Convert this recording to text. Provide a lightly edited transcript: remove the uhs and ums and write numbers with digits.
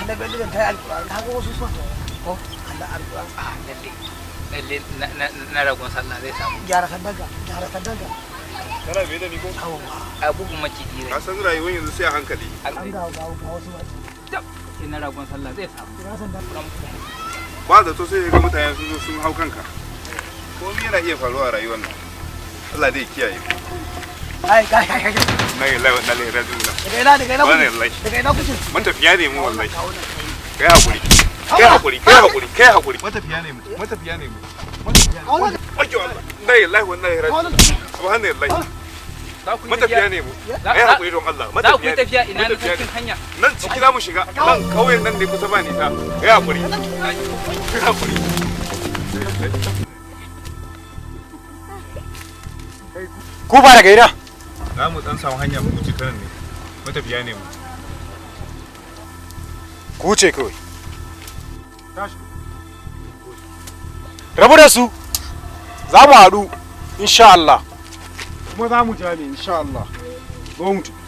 Allah bai da kai alƙur'ani kaga wasu suna ko Allah alƙur'an. A lalle lalle na ragon sallah zai samu. Gyara sandanka, gyara sandanka. Kana bai da ni ko? A bugun maciji. Ka san rayuwar yanzu sai a hankali. An ga wasu baki. Sai na ragon sallah zai samu. Ba zato sai ga mutane sun zo sun hau kanka. Komai yana iya faruwa a rayuwar nan. Allah dai kiyaye. Ai kai kai kai. Na yi lai na lai rajiuna. Daga ina, daga ina kuke? Wallahi. Daga ina kuke? Matafiya ne mu wallahi. Kai hakuri. Kai hakuri, kai hakuri, kai hakuri. Matafiya ne mu, matafiya ne mu. Wajo Allah. Na yi lai wallahi rajiuna. Subhanallahi. Matafiya ne mu. Kai hakuri don Allah. Za ku yi tafiya ina na sarkin hanya. Nan ciki za mu shiga. Nan kauyen nan ne kusa ba nisa. Kai hakuri. Kai hakuri. Ku ba daga ina? Za mu dan samu hanya mu wuce ta nan ne. Matafiya ne mu. Ku wuce kawai. Rabu da su. Za mu haɗu insha Allah. Kuma za mu ja ne insha Allah. Zo mu tafi.